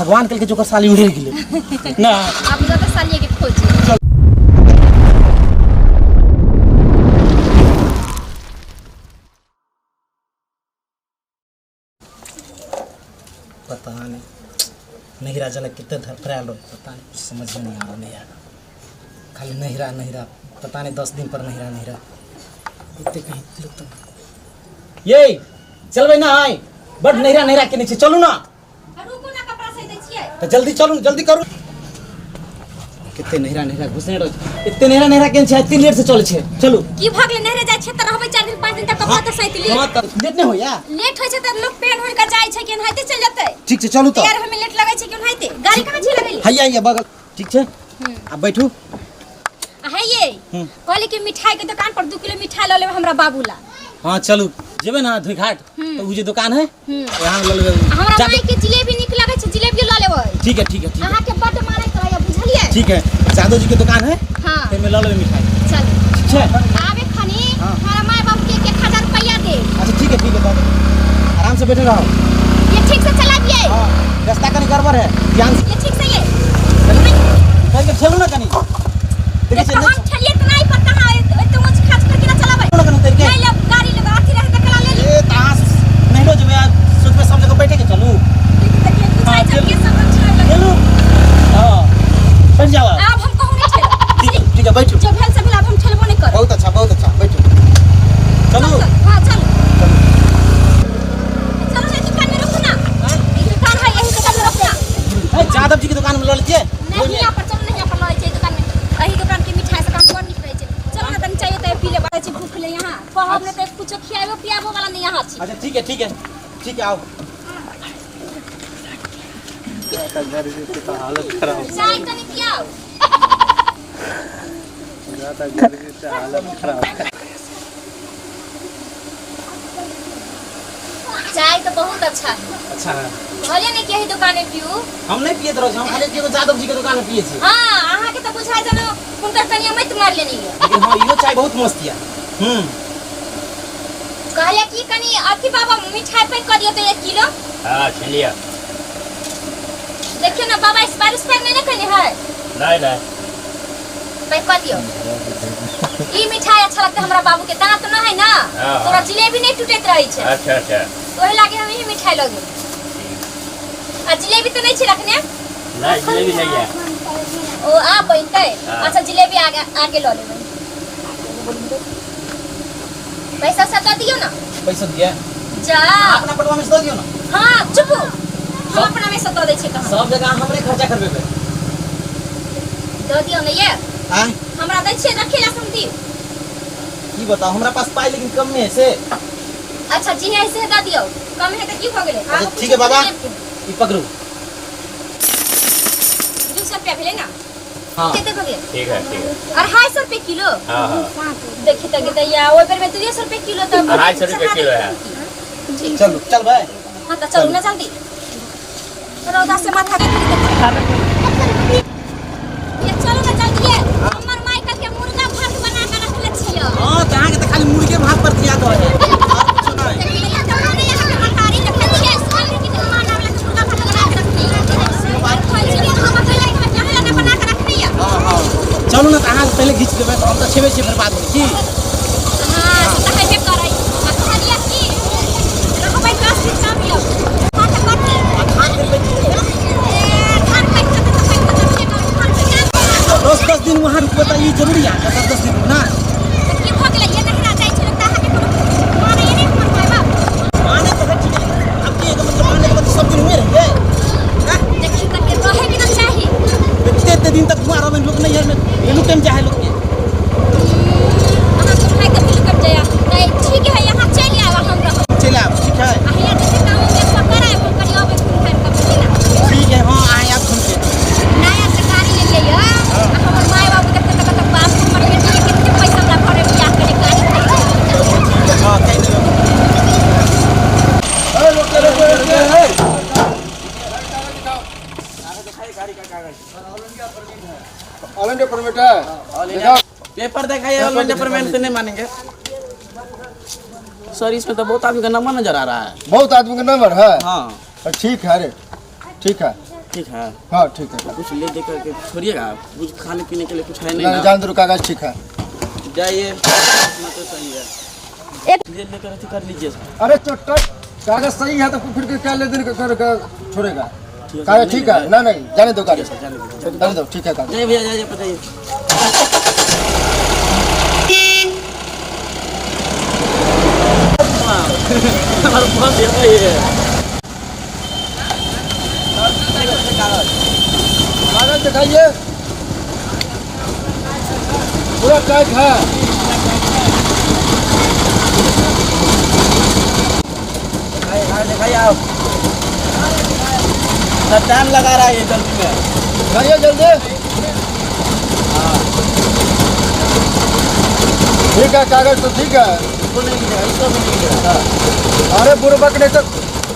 भगवान कल के जोकर साली उड़े गेलै ना। आब जाते सालिए के खोजे। पता नहीं नहिरा जला कितने धरफड़ायल रहे, पता नहीं, कुछ समझ में नहीं आ रहा। नहीं आ रहा, खाली नहिरा नहिरा, पता नहीं 10 दिन पर नहिरा नहिरा इतने कहीं लोग तो ये चलबै ना आइ बड नहिरा नहिरा के नीचे चलू ना। रुकू ना, कपड़ा सही दै छियै। तऽ जल्दी चलू, जल्दी करू। कते नहिरा नहिरा घुसने रह, एते नहिरा नहिरा केन छै, एते लेट से चलै छै, चलू। की भऽ गेलै? नहरे जाइ छियै तऽ रहबै 4 दिन 5 दिन तक, कपड़ा तऽ सैत ली। हँ, तऽ लेट नहि होइया? लेट होइ छै तऽ लोक पेन ओढ़ि कऽ जाइ छै कि एनाहिते चलि जेतै? ठीक छै, चलू तऽ। तैयार होइमे लेट लगै छै कि ओनाहिते? गाड़ी कहाँ छै लगैले? हैया हैया बगल। ठीक छै, आ बैठू। आ हे ये, कहली कि मिठाई के दुकान पर 2 किलो मिठाई लऽ लेबै हमरा बाबू ला। हाँ, चलू, जेबै ना धुइघाट तऽ उ जे दुकान है, यहाँ लऽ लेबै। हमरा जा- माई के जिलेबी नीक लगै छै, जिलेबी लऽ लेबै। ठीक है, ठीक है, ठीक है। अहाँ के बड्ड मारैत रहैया, बुझलियै? ठीक है, जादव जी के दुकान है, ताहिमे लऽ लेबै मिठाई। चल। ठीक छै। आबे खनी। हाँ। हमरा माय बाबू के 1000 रुपया दे। अच्छा, ठीक है, ठीक है, दऽ देबै। आराम से बैठे रहो। ये ठीक से चलाबिए। हाँ, रास्ता कनी गड़बड़ है, ध्यान से। ये ठीक से ये कनी के ठेलू ना कनी, देखै छियै। हम ठेलिए त नहीं पता है, एते ऊंच खाच करके ना चलाबै। ना कनी उतरि के। नहीं लब गाड़ी लग अथी रहे त कला ले ली। ए तऽ अहाँ नहिरो जेबै आ सोचबै सब जगह बैठे के चलू। देखिए बुझाइ छै के सब रंग लगे। चलू, हाँ, बैठ जाओ आप। आब हम कहूं नहीं ठेलब। ठीक है, ठीक है, बैठू। जो भेल से भेल, आब हम ठेलबो नहीं करब। बहुत अच्छा, बहुत अच्छा, बैठू, चलू। चल, हाँ, चल चलो ना, दुकान में रुको ना, ई दुकान है, यही दुकान में रुको ना। ए, जादव जी के दुकान में लऽ लै छियै। नहीं, यहाँ पर चलो, नहीं, यहाँ पर लऽ छै दुकान में, एही दुकान के मिठाई सब बड़ नीक रहै छै। चलो ना, तनी चाहिए तऽ पी लेबै छै, भूख ले यहाँ कहब ने तऽ कुछो खियाबो पियाबो वाला नहीं यहाँ छी। अच्छा, ठीक है, ठीक है, ठीक है, आओ। चाय तनी पियाओ। चाय तो बहुत अच्छा है। अच्छा है। कहलिए ने कि एही दुकान में पीऊ। हम नहीं पियत रहै छी, हम खाली एगो जादव जी के दुकान में पिए छी। हाँ, अहाँ के तो बुझाइ जानो हुनकर कनिया मत मार लेने ये। लेकिन हाँ, इहो चाय बहुत मस्त यऽ। कहलिए कि कनी अथी बाबा मिठाई पैक कर दियो तो 1 किलो। हाँ, चलिए। देखियो ना बाबा, इस बार उस नहीं ना कहने है? नहीं नहीं। पैक कर दियो। ई मिठाई अच्छा लगता है हमरा बाबू के, दांत न है ना, तोरा जिलेबी नहीं टूटैत रहै छै। अच्छा अच्छा। ओहि लागे हम यही मिठाई लगे। आ जिलेबी तो नहीं छै रखने? नहीं, जिलेबी नहीं है। ओ आ बनतै। हाँ। अच्छा, जिलेबी आगे आगे लऽ लेबै। पैसा सब दऽ दियौ ना। पैसा दिया? जा। अपना पटवा में से दऽ दियौ ना। हाँ, चुप, हम अपना में से दऽ दै छियै तहन। सब जगह हमरे खर्चा करबेबै। दऽ दियौ ने ये। आँय? हमरा दै छियै रखे ला, हम दियौ। की बताउ, हमरा पास पाइ लेकिन कम है से। अच्छा जी, है से दऽ दियौ, कम है तऽ की भऽ गेलै? अच्छा, ठीक है बाबा, ई पकड़ू। 200 रुपया भेलै ना? हाँ। कते भऽ गेलै? ठीक है, ठीक है। 250 रुपये किलो। हाँ हाँ देखी तऽ दैया, ओहि बेर में 200 रुपये किलो तऽ 250 रुपये किलो है। ठीक। चलू, चल भाई। हाँ तऽ चलू ना जल्दी, रौदा से माथा के ये, चलो ना जल्दी ये। हमर माय कल के मुर्गा भात बना के रखले छियो। हाँ, तऽ अहाँके तऽ खाली मुर्गे भात पर ध्यान दऽ है, आओर कुछो नहि। देखी तऽ मने यहाँ के मतारी रखले छियै, साल के मेहमान आबला के मुर्गा भात बना के रखने। हम अकेले के यहाँ लगा बना के रखने ये। हाँ हाँ, चलू ना, तऽ अहाँ पहिले घीच देबै तऽ हम तऽ छेबे छियै बर्बाद होइ की। हाँ, से तऽ हेबे करै। आ कहलियै की रहबै 10 दिन तब यौ। हाँ तऽ कथी? आ धान रोपै छियै। ए, धान काटि कऽ तऽ काटि कऽ तऽ धान काटि। 10-10 दिन वहाँ रुकबै तऽ ई जरूरी है 10-10 दिन रुकना? तऽ की भऽ गेलै? ये नहिरा जाइ छै तऽ अहाँके कोनो मानैए नहि हमर माय बाप। माने तो है, ठीक है, अब की एकर मतलब, माने के मतलब सब दिन हुए रहिए? देखी तऽ के रहैके ने चाही। एते एते दिन तक हुआ रहबै, लोक नहीं है में वेलू टाइम चाहे लोग के। अहाँ के भाई के बिल कट जाया तऽ ठीक है, यहाँ चलि आब, हम रहब। चलि आब, ठीक है। आ हियाँ जते काम होइए सब करायब, हम कनि अबै घुमि घामि कऽ, बुझली ना? ठीक है, हाँ, आए आप घूम के। नया से गाड़ी लेलियै यऽ, आ हमर माय बाबू देखते तऽ कहतै, बाप, हमर बेटी के कते पैसा हमरा घरे बियाह करे गाड़ी खरीद। हाँ, कहि देबै। ऑल इंडिया परमिट है, दिखाओ। पेपर दिखाइए। ऑल इंडिया परमिट से नहीं मानेंगे सर, इसमें तो बहुत आदमी का नंबर नजर आ रहा है। बहुत आदमी का नंबर है। हाँ। तो ठीक है रे, ठीक है। ठीक है। हाँ ठीक है। कुछ ले दे करके छोड़िएगा, कुछ खाने पीने के लिए कुछ है नहीं नहीं ना। जान दो, कागज ठीक है। जाइए, इतना तो सही है। एक ले लेकर अथी कर लीजिए सर। अरे चोट्टा कागज सही है तो फिर क्या ले देने कर, कर, छोड़ेगा? ठीक है, कागज ठीक है ना? नहीं जाने दो गाड़ी, सर, जाने दो। जाने दो, ठीक है कागज। जाइए भैया, जाइए, बताइए। हमारा बहुत ये है। कागज दिखाइए, पूरा टाइट है। दिखाइए आप। सर टाइम लगा रहा है ये जल्दी में। दिखाइए जल्दी। ठीक है कागज तो ठीक है। इसको नहीं मिलेगा, इसको भी नहीं मिलेगा। अरे बुरबक नहीं तो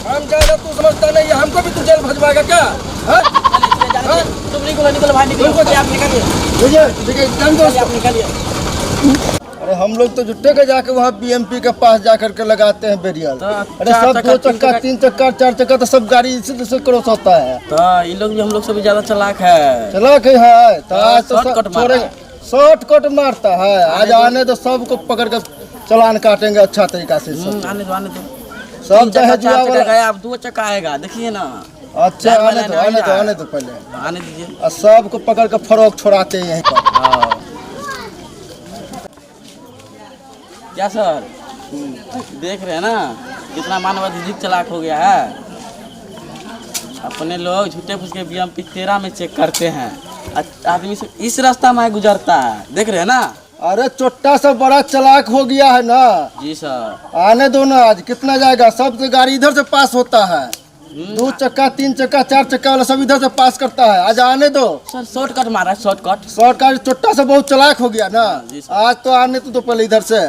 हम जाएगा, तू समझता नहीं है, हमको भी तू जेल भजवाएगा क्या? हाँ? चलिए, जाने दीजिए। तुम निकलो, निकलो भाई, निकलो। तुमको आप निकलिए, बुझे ठीक है, जान दो आप उसको। निकलिए। अरे हम लोग तो जुट्टे के जाके वहाँ बीएमपी के पास जाकर के लगाते हैं बेरियल। तो अरे चार सब चक्का, दो तीन चक्का, चक्का। तीन चक्का, चार चक्का तो सब गाड़ी इसी से क्रॉस होता है। तो ये लोग भी हम लोग से भी ज्यादा चालाक है। चला के है तो आज तो शॉर्टकट मार रहा है। शॉर्टकट मारता है। आज आने तो सबको पकड़ के चलान काटेंगे अच्छा तरीका से सब। आने दो, आने दो। सब तीन चक्का, दहेजुआ चार चक्का वाला। गया, अब दो चक्का आएगा, देखिए ना। अच्छा चार आने दो, महीना आने दो, नहीं आने दो पहले। आने दीजिए। और सबको पकड़ के फरोक छोड़ाते हैं यहीं पर। हाँ। क्या सर देख रहे हैं ना कितना मानव अधिक चालाक हो गया है। अपने लोग झूठे फूस के बीएमपी 13 में चेक करते हैं, आदमी सब इस रास्ता में गुजरता है, देख रहे हैं ना। अरे चोट्टा सब बड़ा चालाक हो गया है ना। जी सर। आने दो ना, आज कितना जाएगा, सब तो गाड़ी इधर से पास होता है। दो चक्का, तीन चक्का, चार चक्का वाला सब इधर से पास करता है। आज आने दो। सर शॉर्टकट मारा है, शॉर्टकट। शॉर्टकट चोट्टा से बहुत चालाक हो गया ना। जी सर। आज तो आने तो पहले इधर से।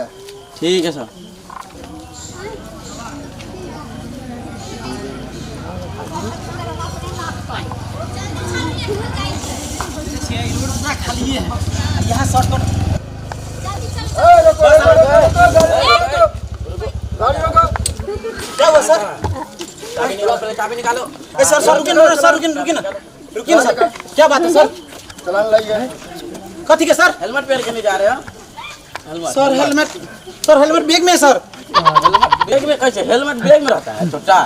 ठीक है सर। खाली है यहाँ शॉर्टकट। जल्दी चल। ए, रुको, रुको, रुको, रुको, गाड़ी रोको, गाड़ी रोको। क्या हुआ सर? चाबी निकालो पहले, चाबी निकालो। ए सर, सर रुकिए ना, सर रुकिए, रुकिए ना, रुकिए ना सर। क्या बात है सर? चलान लाइए। कथी के सर? हेलमेट पहन के नहीं जा रहे हो? Helmet. Sir helmet, sir helmet bag में है सर। हेलमेट बैग में कैसे? हेलमेट बैग में रहता है छोटा।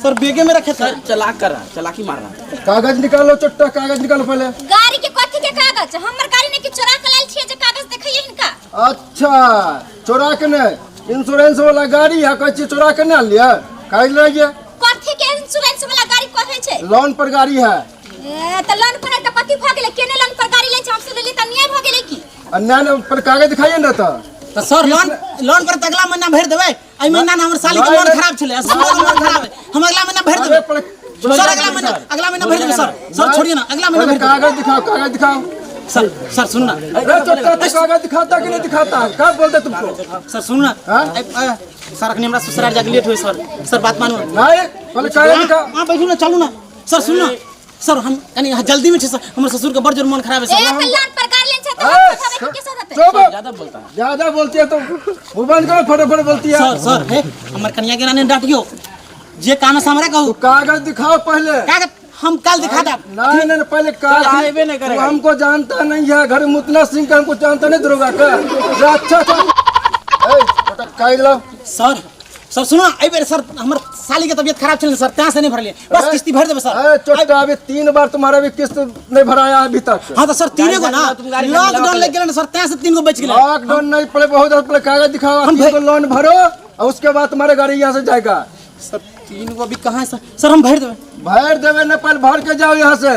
सर बैगे में रखे थे। सर चालाक कर रहा है, चालाकी मार रहा है। कागज निकालो चोट्टा, कागज निकालो पहले। गाड़ी के कथी के कागज? हमर गाड़ी ने कि चोरा के लायल छियै जे कागज देखैये हिनका। अच्छा चोरा के नहीं, इंश्योरेंस वाला गाड़ी है, कहै छियै चोरा के नहीं लिया, कागज लाइए। कथी के इंश्योरेंस वाला गाड़ी कहै छै? लोन पर गाड़ी है। ए त लोन पर है त कथी भ गेलै? केने लोन पर गाड़ी लै छै? हम सुनलियै त अन्याय भ गेलै की? अन्याय न पर कागज दिखाइए ना तो। तो सर लोन, लोन पर त अगला महीना भरि देबै। एहि महीना ने हमर साली के नहीं, मन नहीं। खराब छलै, साली के मन खराब है, हम अगला महीना भरि अरे देबै। पहले सर अगला महीना, अगला महीना भरि देबै सर। सर छोड़िए ना, अगला महीना पहले भरि देबै। कागज दिखाओ, कागज दिखाओ। सर, सर सुन ना। अरे चोट्टा तू कागज दिखाता कि नहीं दिखाता? क्या बोलते तुमको? सर सुन ना। हाँ? सर अखनी हमरा ससुराल जाके लेट होय सर। सर बात मानू। नहीं पहले कागज दिखाओ। अहाँ बैठू ना, चलू ना सर। सुन ना सर, हम कनी यहाँ जल्दी में छै सर, हमर ससुर के बड़ जोर मन खराब है ए सर। त लोन पर गाड़ी लै छै त ए, हम सधाबै के सधतै? चुप। ज्यादा बोलता है, ज्यादा बोलती है तो मुंह बंद करो, फटाफट बोलती है। सर, सर हे हमर कनिया के नानी डांटियो, जे काम है से हमरा कहू। तो कागज दिखाओ पहले। कागज हम कल दिखा देब। नहीं नहीं, पहले कागज आएबे नहीं करेगा। तू हमको जानता नहीं है, घर में उतना सिंह का हमको जानता नहीं दरोगा का। जा, अच्छा अच्छा। ए, छोटा कागज लाओ। सर, सर सुनो, एहि बेर सर हमर साली के तबियत खराब छलै सर, तैं से नहीं भरलियै, बस किस्ती भरि देबै सर। ए चोट्टा, अभी 3 बार तुम्हारा भी किस्त नहीं भराया अभी तक। हाँ तो सर तीने गो ना, तुम गाड़ी चलाओ, लॉकडाउन लग गेलै ने सर, तैं से 3 गो बचि गेलै। लॉकडाउन नहीं पड़े, बहुत पहले कागज दिखाओ, हम 3 गो लोन भरो और उसके बाद तुम्हारे गाड़ी यहाँ से जाएगा। सर 3 गो अभी कहाँ है सर? सर हम भरि देबै। भर देवे न, पहले भर के जाओ यहाँ से।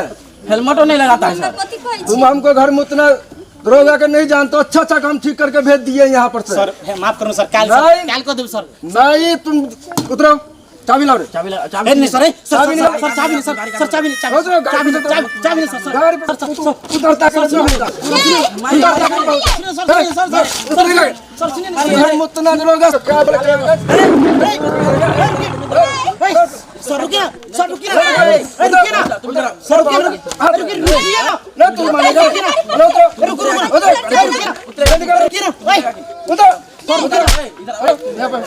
हेलमेटो नहीं लगाता है सर। कथी कहै छी? तुम हमको घर में उतना दरोगा के नहीं जानते, अच्छा अच्छा काम ठीक करके भेज दिए यहाँ पर से। सर हे, माफ करू सर, काल्हि सर, नहीं। काल्हि कऽ देबै सर। नहीं तुम उतरो, चाबी लाओ रे। चाबी लगा, चाबी ए, नहीं सर, ए, सर, चाबी सर, निकाल। सर, चाबी नहीं सर, सर, चाबी नहीं, चाबी, उतरो, गाड़ी चाबी पे नहीं, चाबी, चाबी नहीं सर, सर, गाड़ी पे सर, सर, सर, उतरता सर, कर सुनो, उतरता सुनो, सर, सुनिए, सर, सर, उतर गए। सर, सुनिए ना, घर में उतना दरोगा क्या बोले क्या बोले? सर रुकिए ना, सर रुकिए ना, ए, रुकिए ना, सर रुकिए, रुकिए, रुकिए ना, ना तू मानेगा। ना उतरो, रुको, रुको, उतरो, रुकिए ना, रुकिए ना, ओए, उतरो, उतरो, यहाँ पर।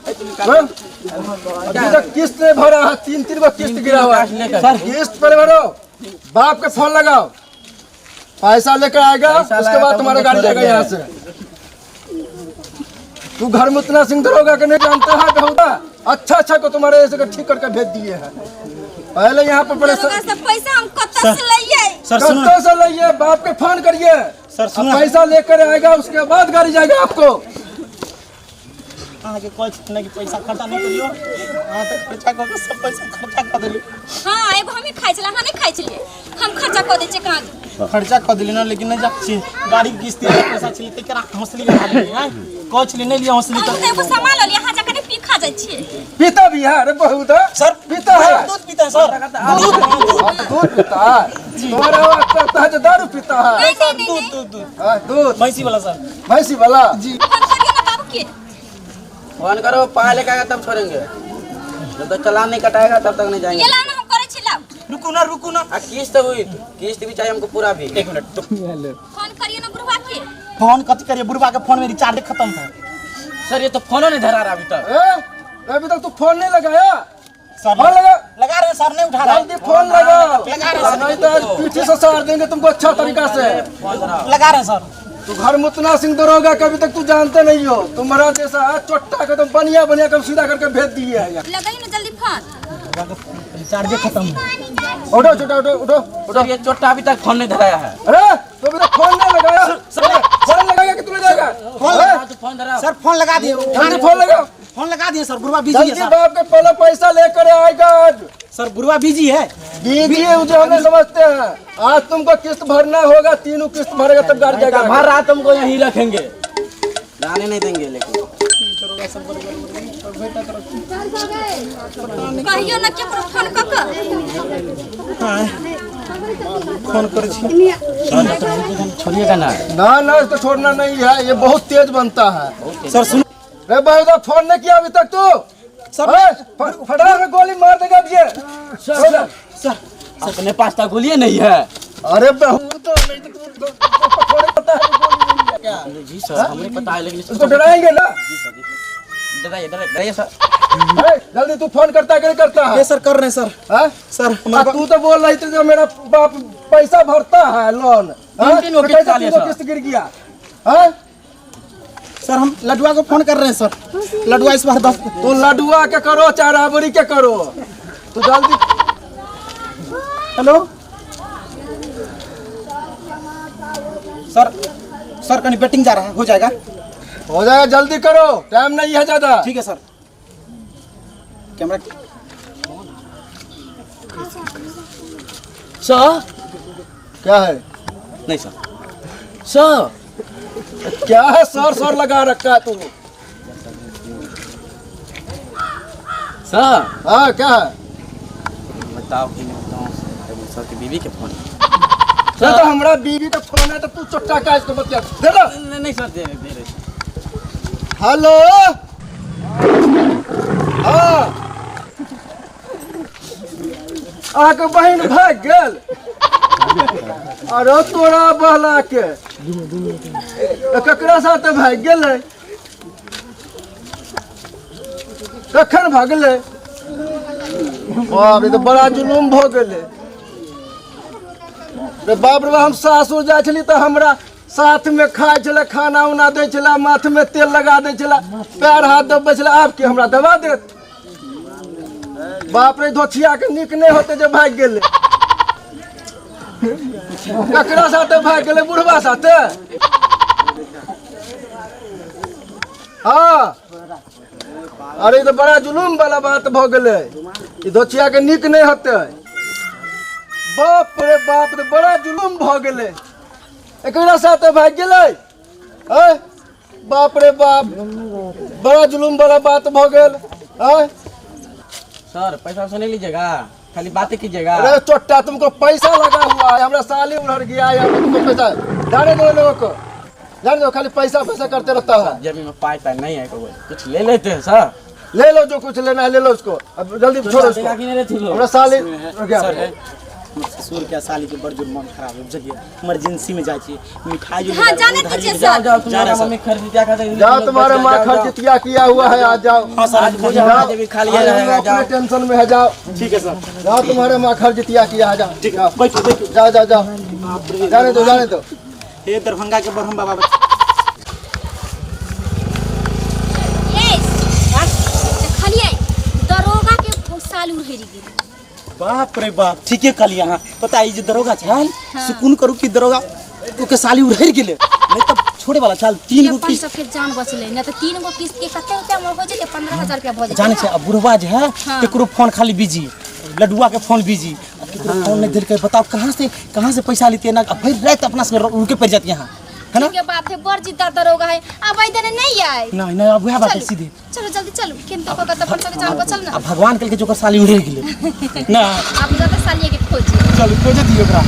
हाँ? अभी तक किस्त नहीं भरा है, 3-3 बार किस्त गिरा हुआ है। किस्त पर भरो। बाप के फोन लगाओ, पैसा लेकर आएगा पैसा उसके लाएगा बाद तब तुम्हारा उनको गाड़ी जाएगा छोड़ेंगे। यहाँ से। तू घर में उतना सिंह दरोगा के नहीं जानता है बहुता, अच्छा अच्छा को तुम्हारे ऐसे को ठीक करके भेज दिए हैं। पहले यहाँ पर परेशान दरोगा से पैसा हम कतऽ से लइयै? सर सुनो कत्तो से लाइए, बाप के फोन करिए। सर, सुनो। अब पैसा लेकर आएगा उसके बाद गाड़ी जाएगा आपको। अहाँके कहै छी ने कि पैसा खर्चा नहि करियौ, अहाँ तऽ खर्चा कऽ के सब पैसा खर्चा कऽ देलियै। हाँ, एगो हमी खाइ छलियै, अहाँ नहि खाइ छलियै। हम खर्चा कऽ दै छियै कहाँ। खर्चा कऽ देलियै ने, लेकिन नहि जाइ छी गाड़ीके किस्ती पैसा छलै तकर हौसली लगा देलियै। आँय कहै छलियै नहि लिअ हौसली हम तऽ तऽ एगो सामान लऽ लिअ, अहाँ जाकऽ नहि पी खा जाइ छियै। पीता भी है अरे बहुत है। सर पीता है, दूध पीता है सर, दूध। दूध पीता है तुम्हारा आवाज करता है जो दारू पीता है। नहीं नहीं नहीं दूध नहीं। दूध दूध। हाँ, दूध भैंसी वाला सर। भैंसी वाला जी। फोन करियौ ने बाबू के। फोन करो, पाए लेके आएगा तब छोड़ेंगे, जब तक चालान नहीं कटाएगा तब तक नहीं जाएंगे। ये लाओ ना, हम करै छी, लाओ। रुकू ना, रुकू ना। आ किस्त हुई, किस्त भी चाहिए हमको पूरा भी। एक मिनट। फोन करियौ ने बुढ़वा के। फोन कथी करिए, बुढ़वा के फोन में रिचार्ज खत्म है। सर ये तो फोनो नहीं धरा रहा अभी तक। ए, अभी तक तू फोन नहीं लगाया? सर फोन लगा। लगा रहे हैं सर, नहीं उठा रहा है। जल्दी फोन लगाओ, लगा रहे हैं सर। नहीं तो आज पीछे से सवार देंगे तुमको अच्छा तरीका से। लगा रहे हैं सर। तू घर में उतना सिंह दरोगा कभी तक तू जानते नहीं हो, तुम्हारा जैसा है चोट्टा के तुम बढ़िया बढ़िया कम सीधा करके भेज दिए है यहाँ। लगाइए ना जल्दी फोन। रिचार्ज खत्म है। उठो छोटा, उठो उठो उठो। सर ये चोट्टा अभी तक फोन नहीं धराया है। अरे तो अभी तक फोन नहीं लगाया? फोन लगाएगा कि तू लगाएगा? फोन अरे, हाँ, तू फोन धरा। सर फोन लगा दिए, जल्दी फोन लगाओ। फोन लगा दिए सर, बुढ़वा बिजी है जल्दी सर। बाप के पहले पैसा लेकर आएगा आज। सर बुढ़वा बिजी है। दीदी मुझे हमें समझते हैं, आज तुमको किस्त भरना होगा, तीनों किस्त भरेगा तब गाड़ी जाएगा। भर रात तुमको यहीं रखेंगे, जाने नहीं देंगे। लेकिन कहियो ना केकरो फोन कऽ कऽ। फोन करै छी। छोड़िएगा ना? ना ना, इसको छोड़ना नहीं है, ये बहुत तेज बनता है। सर सुनो। रे बहुदा फोन नहीं किया अभी तक तू? सर फटाफट से गोली मार देगा अब ये। सर सर अपने पास तो गोलियां नहीं है। अरे बहुत तो नहीं तो तू थोड़े पता है गोली नहीं है क्या? जी सर हमें पता है, लेकिन उसको डराएंगे ना। जी सर डराइए डराइए डराइए सर। ए, जल्दी तू फोन करता है कि नहीं करता है? ये सर कर रहे हैं सर। हाँ? सर आ, तू तो बोल रही थी जो मेरा बाप पैसा भरता है लोन, हाँ? तीन-तीन गो तो किस्त कैसे आलिए तीन गो सर। किस्त गिर गया? हाँ? सर हम लडुआ को फोन कर रहे हैं सर, लडुआ इस बार 10। तू लडुआ के करो चाहे राबड़ी के करो, तू जल्दी। हेलो सर, सर कहीं बेटिंग जा रहा है, हो जाएगा? हो जाएगा, जल्दी करो, टाइम नहीं है ज्यादा। ठीक है सर। कैमरा सर क्या है? नहीं सर। सर क्या है सर सर लगा रखा है तू? सर हाँ क्या है? बताओ कि नहीं बताओ, अरे सर के बीवी के फोन। सर तो हमारा बीवी का फोन है, तो तू चोट्टा का इसको मत दे दो। नहीं नहीं सर दे दे रहे। हेलो हाँ अहाँके बहिन भागि गेल? अरे तोरा बहला के ककरा साथ भागि गेलै? कखन भागलै? बाप रे, तऽ बड़ा जुलूम भऽ गेलै रे। बाप रे, हम सासुर जाइ छली तऽ हमरा साथमे खाइ छलै, खाना उना दै छलै, माथमे तेल लगा दै छलै, पैर हाथ दबबै छलै, आब के हमरा दबा देत? बाप रे, धोछिया के नीक नहि होतै जे भागि गेलै। ककरा साथे भागि गेलै? बुढ़वा साथे? हाँ अरे ई तऽ बड़ा जुलूम वाला बात भऽ गेलै, ई धोछिया के नीक नहि होतै। बाप रे बाप रे, बड़ा जुलूम भऽ गेलै, एकरा साथे भागि गेलै। आँय बाप रे बाप, बड़ा जुलूम वाला बात भऽ गेल। आँय सर पैसा वैसा नहीं लीजिएगा, खाली बातें कीजिएगा। अरे चोट्टा तुमको पैसा लगा हुआ है, हमरा साली उधर गया है, तुमको पैसा जाने दो, लोगों को जाने दो, खाली पैसा पैसा करते रहता है। जमीन में पाई पाई नहीं है, कोई कुछ ले लेते हैं सर। ले लो जो कुछ लेना है ले लो उसको, अब जल्दी छोड़ो उसको। देगा कि नहीं लेते लोग? हमरा साली उधर गया। सर है। हमर ससुर के साली के बड़ जोर मन खराब है बुझलिए, इमरजेंसी में जाइ छी मिठाई जो हाँ, जाने उधारी दीजिए में सर। जाओ जाओ, जा रहे तुम्हारा हैं सर। मम्मी खरीद खाते जाओ, तुम्हारे माँ खर्चितिया किया हुआ है आज, जाओ। हाँ सर, आज भोजन जाओ। देवी खाली आज हम रहेगा, अपने जाओ। टेंशन में है, जाओ। ठीक है सर। जाओ, तुम्हारे माँ खर्चितिया किया है, जाओ। ठीक है, जाओ। बैठो बैठो। जाओ जाओ जाओ, बाप रे। जाने दो जाने दो। हे दरभंगा के ब्रह्म बाबा। यस, देखलियै दरोगा के साल उड़ेरी गेल। बाप रे बाप, ठीके कहलियै अहाँ। पता है, ई जे दरोगा छल, सुकून करू कि दरोगा ओके साली उड़ेर गेलै, नहीं तब छोड़े वाला छल। 3 गो अपन किस्त सबके जान बचलै, नहि तऽ 3 गो किस्त के कते रुपया मोर हो जेतै? 15,000 रुपया भऽ जेतै। जाने छै, अब बुढ़वा जे है हाँ। केकरो फोन खाली बिजी, लडुआ के फोन बिजी, आ केकरो फोन नहीं देलकै। बताओ कहाँ से पैसा लेते ना? अब भरि राति अपना सबके रुके पड़ जाती यहाँ, है ना? के बात है, बड़ जिद्दा दरोगा है, अब एहि दने नहीं आए। नहीं नहीं, अब वएह बात है। चलू, सीधे चलो जल्दी चलू, केन तो कऽ अपन सबके जान बचल ना। अब भगवान कल के जोकर साली उड़े गेलै ना। अब जाते सालिए के खोजी। चलू, खोजे दियौ ओकरा।